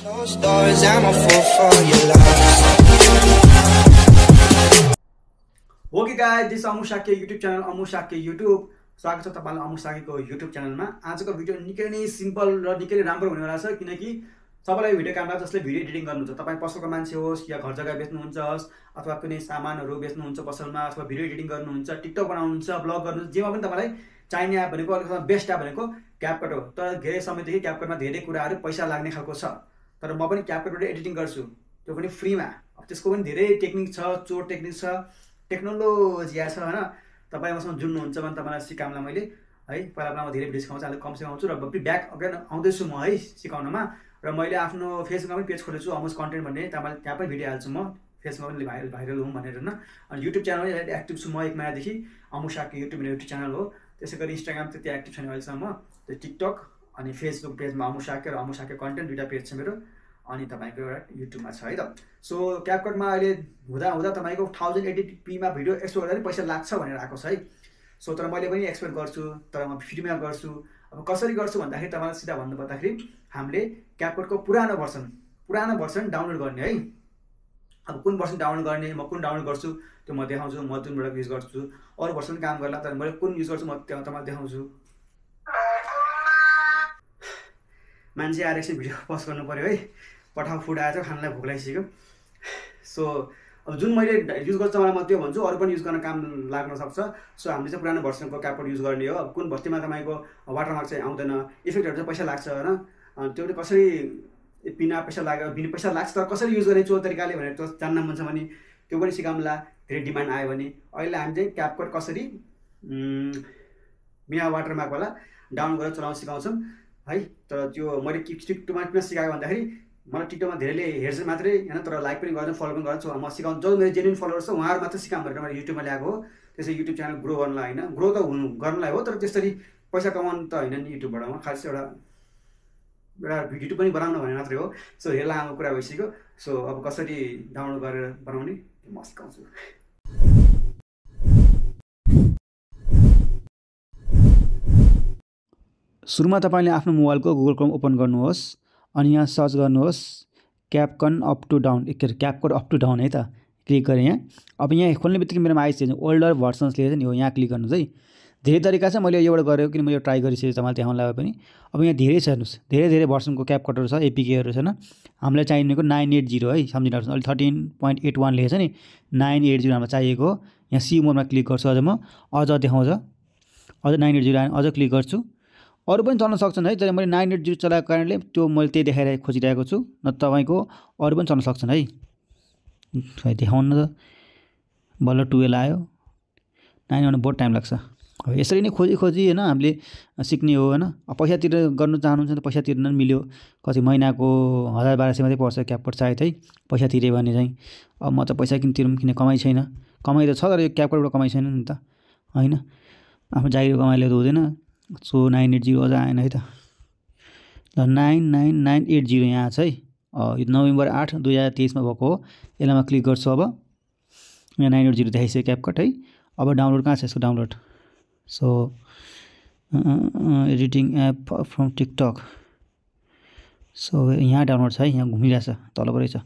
Closed doors, I'm a fool for your love. Okay guys, this अमु साके YouTube channel अमु साके YouTube. स्वागत छ तपाईलाई अमु साकेको युट्युब च्यानलमा। आजको भिडियो निकै नै सिम्पल र निकै नै राम्रो हुनेवाला छ, किनकि सबैलाई भिडियो काम लाग्छ जसले भिडियो एडिटिङ गर्नुहुन्छ। तपाईँ पसलको मान्छे होस् या घर जग्गा बेच्नुहुन्छ अथवा कुनै सामानहरू बेच्नुहुन्छ पसलमा, अथवा भिडियो एडिटिङ गर्नुहुन्छ, टिकटक बनाउनुहुन्छ, ब्लग गर्नुहुन्छ, जेमा पनि तपाईलाई चाहिने एप भनेको अलिकति बेस्ट एप भनेको क्यापकट हो। तर धेरै समयदेखि क्यापकटमा धेरै कुराहरू पैसा लाग्ने खालको छ, तर म पनि क्यापकटबाट एडिटिङ गर्छु, त्यो पनि फ्रीमा। अब त्यसको पनि धेरै टेक्निक छ, चोर टेक्निक छ, टेक्नोलोजी छ हैन। तपाईँ मसँग जुड्नुहुन्छ भने तपाईँलाई सिकाउँला मैले है। पहिला म धेरै भिडियो सिकाउँछु, अहिले कम सिकाउँछु र ब्याक अगेन आउँदैछु म है सिकाउनमा। र मैले आफ्नो फेसबुकमा पनि पेज खोलेको छु अमुस कन्टेन्ट भन्ने, त्यहाँ पनि भिडियो हाल्छु म, फेसबुकमा पनि भाइरल हुँ भनेर हैन। अनि युट्युब च्यानलमा एक्टिभ छु म 1 महिनादेखि। अमु साके युट्युब भन्ने युट्युब च्यानल हो। त्यसै गरी इन्स्टाग्राम त्यति एक्टिभ छैन अहिलेसम्म, त्यो टिकटक अनि फेसबुक पेजमा अमु साके र अमु साके कन्टेन्ट दुईटा पेज छ मेरो। अनि तपाईँको एउटा युट्युबमा छ है त। सो क्यापकटमा अहिले हुँदा तपाईँको 1080p मा भिडियो एक्सपोर्ट गर्दा पनि पैसा लाग्छ भनेर आएको छ है। सो तर मैले पनि एक्सपोर्ट गर्छु, तर म फ्रीमा गर्छु। अब कसरी गर्छु भन्दाखेरि तपाईँलाई सिधा भन्नुपर्दाखेरि हामीले क्यापकटको पुरानो भर्सन डाउनलोड गर्ने है। अब कुन भर्सन डाउनलोड गर्ने, म कुन डाउनलोड गर्छु त्यो म देखाउँछु। म जुनबाट युज गर्छु, अरू भर्सन काम गर्ला, तर मैले कुन युज गर्छु म त्यो तपाईँलाई देखाउँछु। मान्छे आएर एकछिन भिडियो पज गर्नु पऱ्यो है, पठाउ फुड आएछ, खानालाई भोक लागिसक्यो। सो अब जुन मैले युज गर्छु मलाई म त्यो भन्छु, अरू पनि युज गर्न काम लाग्न सक्छ। सो हामीले चाहिँ पुरानो भर्सनको क्यापकट युज गर्ने हो। अब कुन भर्तीमा तपाईँको वाटरमार्क चाहिँ आउँदैन, इफेक्टहरू चाहिँ पैसा लाग्छ होइन। त्यो पनि कसरी बिना पैसा लाग्छ, तर कसरी युज गर्ने चोर तरिकाले भनेर त्यो जान्न मन छ भने त्यो पनि सिकाउँला, धेरै डिमान्ड आयो भने। अहिले हामी चाहिँ क्यापकट कसरी बिना वाटरमार्कवाला डाउनलोड गरेर चलाउन सिकाउँछौँ है। तर त्यो मैले टिकटकमा किन सिकाएको भन्दाखेरि मलाई टिकटकमा धेरैले हेर्छ मात्रै होइन, तर लाइक पनि गर्दैन, फलो पनि गर्छ। म सिकाउनु जो मेरो जेन्युन फलोवर्स छ उहाँहरू मात्रै सिकाउँ भनेर मैले युट्युबमा ल्याएको हो। त्यसै युट्युब च्यानल ग्रो गर्नलाई होइन, ग्रो त गर्नलाई हो, तर त्यसरी पैसा कमाउनु त होइन नि युट्युबबाट। म खास एउटा भिडियो पनि बनाउनु भने मात्रै हो। सो हेर लामो कुरा भइसक्यो। सो अब कसरी डाउनलोड गरेर बनाउने म सिकाउँछु। सुरुमा तपाईँले आफ्नो मोबाइलको गुगल क्रोम ओपन गर्नुहोस्, अनि यहाँ सर्च गर्नुहोस् CapCut up to down, CapCut up to down है त, क्लिक गरेँ यहाँ। अब यहाँ खोल्ने बित्तिकै मेरोमा आइसक्यो ओल्डर भर्सन्स लेखेको छ नि, हो यहाँ क्लिक गर्नुहोस् है। धेरै तरिका छ, मैले एउटा गरेको किन मैले ट्राई गरिसकेँ तपाईँलाई देखाउनलाई पनि। अब यहाँ धेरै छ हेर्नुहोस्, धेरै भर्सनको क्यापकटहरू छ, एपिकेहरू छ होइन। हामीलाई चाहिनेको 980 है, सम्झिनुहोस्। अहिले 13.81 लेखेको छ नि, 980 हामीलाई चाहिएको हो। यहाँ सी मोडमा क्लिक गर्छु, अझ म अझ देखाउँछ, अझ 980 अझ क्लिक गर्छु। अरू पनि चल्न सक्छन् है, तर मैले 980 चलाएको कारणले त्यो मैले त्यही देखाइरहेको खोजिरहेको छु, न तपाईँको अरू पनि चल्न सक्छन् है। खै देखाउनु त, बल्ल 12 आयो, 9 आउनु बहुत टाइम लाग्छ। अब यसरी नै खोजी होइन हामीले सिक्ने हो होइन। अब पैसा तिरेर गर्नु चाहनुहुन्छ भने पैसा तिर्न पनि मिल्यो, कति महिनाको 1000-1200 मात्रै पर्छ क्यापकट सायद है, पैसा तिर्यो भने चाहिँ। अब म त पैसा किन कमाइ छैन, कमाइ त छ तर यो क्यापकटबाट कमाइ छैन नि त होइन। आफ्नो जागिर कमाइले त हुँदैन। सो 980 अझ आएन है त, ल 99980 यहाँ छ है। यो नोभेम्बर 8, 2023 मा भएको हो। यसलाई म क्लिक गर्छु। अब यहाँ 980 देखाइसक्यो क्यापकट है। अब डाउनलोड कहाँ छ यसको download? So editing app from TikTok, so यहाँ डाउनलोड छ है, यहाँ घुमिरहेछ तलबाटै छ।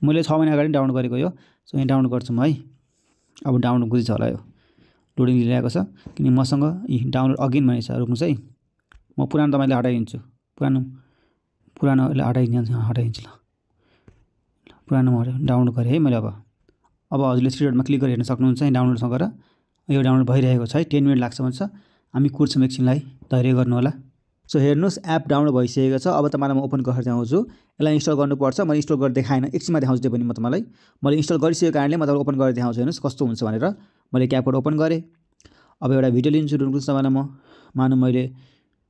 मैले 6 महिना अगाडि डाउनलोड गरेको यो। सो यहाँ डाउनलोड गर्छु म है। अब डाउनलोड गुदिछ होला, यो लोडिङ लिइरहेको छ, किनकि मसँग डाउनलोड अगेन भनेको छ। रोक्नुहोस् है, म पुरानो तपाईँले हटाइदिन्छु, पुरानोले हटाइदिन्छु ल। पुरानो डाउनलोड गरेँ है मैले। अब हजुरले 3 डटमा क्लिक गरेर हेर्न सक्नुहुन्छ है डाउनलोडसँग गएर। यो डाउनलोड भइरहेको छ है, 10 मिनट लाग्छ भन्छ। हामी कुर्छौँ एकछिनलाई, धैर्य गर्नु होला। सो हेर्नुहोस् एप डाउनलोड भइसकेको छ। अब तपाईँलाई म ओपन गरेर देखाउँछु। यसलाई इन्स्टल गर्नुपर्छ, मैले इन्स्टल गरेर देखाएन, एकछिनमा देखाउँछु त्यो पनि म तपाईँलाई। मैले इन्स्टल गरिसकेको कारणले म तपाईँलाई ओपन गरेर देखाउँछु, हेर्नुहोस् कस्तो हुन्छ भनेर। मैले क्यापकट ओपन गरेँ। अब एउटा भिडियो लिन्छु, रुक्नुहोस् तपाईँलाई म। मानौँ मैले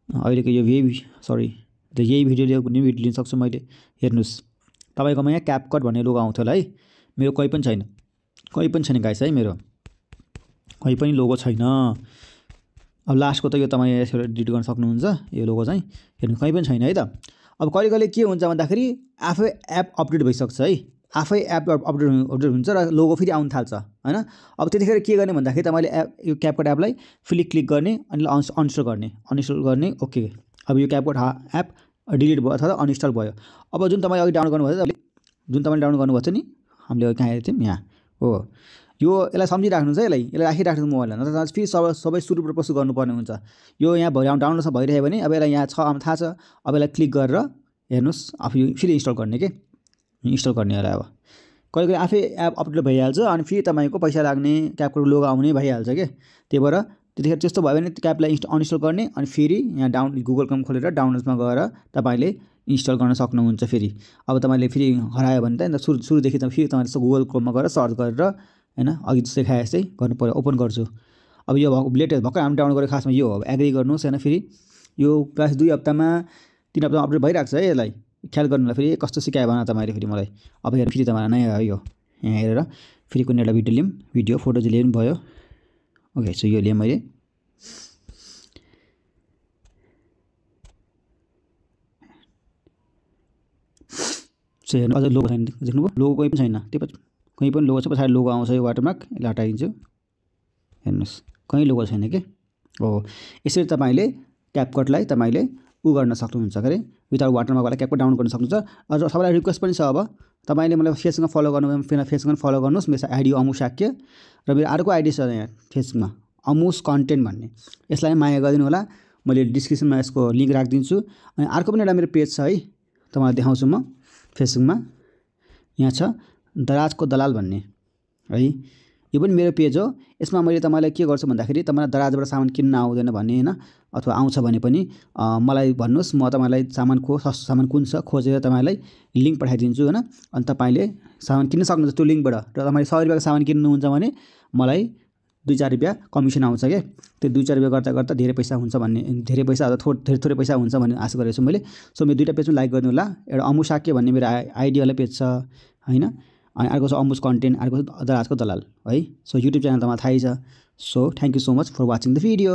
अहिलेको यो यही भिडियो लिन सक्छु मैले। हेर्नुहोस् तपाईँकोमा यहाँ क्यापकट भन्ने लोगो आउँथ्यो होला है, मेरो कहीँ पनि छैन गाइस है, मेरो कहीँ पनि लोगो छैन। अब लास्टको त यो तपाईँ यसो डिलिट गर्न सक्नुहुन्छ, यो लोगो चाहिँ हेर्नु कहीँ पनि छैन है त। अब कहिले के हुन्छ भन्दाखेरि आफै एप अपडेट भइसक्छ है, आफै एप अपडेट हुन्छ र लोगो फेरि आउन थाल्छ हैन। अब त्यतिखेर के गर्ने भन्दाखेरि तपाईले यो क्यापकट एपलाई फेरि क्लिक गर्ने अनि अनइन्स्टल गर्ने ओके। अब यो क्यापकट एप डिलिट भयो अथवा अनइन्स्टल भयो। अब जुन तपाईँ अघि डाउनलोड गर्नुभएको छ, जुन तपाईँले डाउनलोड गर्नुभएको छ नि, हामीले कहाँ हेरेको थियौँ यहाँ हो, यो यसलाई सम्झिराख्नुहोस् है, यसलाई राखिराख्नुहोस् मोबाइलमा, नत्र फेरि सबै सुरु प्रपोज गर्नुपर्ने हुन्छ। यो यहाँ डाउनलोडसँग भइरह्यो भने अब यसलाई यहाँ छ थाहा छ, अब यसलाई क्लिक गरेर हेर्नुहोस् आफू फेरि इन्स्टल गर्ने के, इन्स्टल गर्ने होला। अब कहिले कहिले आफै एप अपडेट भइहाल्छ अनि फेरि तपाईँको पैसा लाग्ने क्यापको लोगो आउने भइहाल्छ के, त्यही भएर त्यतिखेर त्यस्तो भयो भने क्यापलाई अनइन्स्टल गर्ने अनि फेरि यहाँ गुगल क्रोम खोलेर डाउनलोड्समा गएर तपाईँले इन्स्टल गर्न सक्नुहुन्छ। फेरि अब तपाईँले फेरि हरायो भने त सुरुदेखि त फेरि तपाईँले गुगल क्रोममा गएर सर्च गरेर हैन अघि जस्तो देखाए जस्तै गर्नु पर्यो। ओपन गर्छु। अब यो लेटेस्ट भर्खर हामी डाउनलोड गरेको खासमा यो हो, एग्री गर्नुहोस् हैन। फेरि यो प्लस 2 हप्तामा 3 हप्तामा अपडेट भइरहेको छ है, यसलाई ख्याल गर्नुलाई। फेरि कस्तो सिकायो भने तपाईँले फेरि मलाई अब हेर फेरि तपाईँलाई नयाँ हो यो, यहाँ हेरेर फेरि कुनै एउटा भिडियो लिउँ, भिडियो फोटो चाहिँ लिनु भयो। ओके सो यो लिएँ मैले। सो हेर्नु अझ लोगो छैन, देख्नुभयो लोगो कोही पनि छैन, त्यो कहीँ पनि लोगो छ, पछाडि लोगो आउँछ यो वाटरमार्क, यसलाई हटाइदिन्छु। हेर्नुहोस् कहीँ लोगो छैन के हो। यसरी तपाईँले क्यापकटलाई तपाईँले गर्न सक्नुहुन्छ के अरे, विदाउट वाटरमार्कवाला क्यापकट डाउनलोड गर्न सक्नुहुन्छ। अझ सबैलाई रिक्वेस्ट पनि छ, अब तपाईँले मलाई फेसबुकमा फलो गर्नु, फेसबुकमा फलो गर्नुहोस्। मेरो आइडी अमु शाक्य र मेरो अर्को आइडी छ यहाँ फेसबुकमा अमुस कन्टेन्ट भन्ने, यसलाई माया गरिदिनु होला। मैले डिस्क्रिप्सनमा यसको लिङ्क राखिदिन्छु। अनि अर्को पनि एउटा मेरो पेज छ है, तपाईँलाई देखाउँछु म फेसबुकमा, यहाँ छ दराजको दलाल भन्ने है, यो पनि मेरो पेज हो। यसमा मैले तपाईँलाई के गर्छु भन्दाखेरि तपाईँलाई दराजबाट सामान किन्न आउँदैन भने हैन, अथवा आउँछ भने पनि मलाई भन्नुहोस्, म तपाईँलाई सामानको सस्तो सामान कुन छ खोजेर तपाईँलाई लिङ्क पठाइदिन्छु हैन। अनि तपाईँले सामान किन्न सक्नुहुन्छ त्यो लिङ्कबाट। र तपाईँले 100 रुपियाँको सामान किन्नुहुन्छ भने मलाई 2-4 रुपियाँ कमिसन आउँछ क्या। त्यो 2-4 रुपियाँ गर्दा गर्दा धेरै पैसा हुन्छ भन्ने, धेरै पैसा अथवा थोरै पैसा हुन्छ भन्ने आशा गरेको छु मैले। सो मेरो 2टा पेजमा लाइक गर्नु होला। एउटा अमु शाक्य भन्ने मेरो आइडियावाला पेज छ हैन, अनि अर्को छ अमुस कन्टेन्ट, अर्को छ दराजको दलाल है। सो युट्युब च्यानल त मलाई थाहै छ। So thank you so much for watching the video.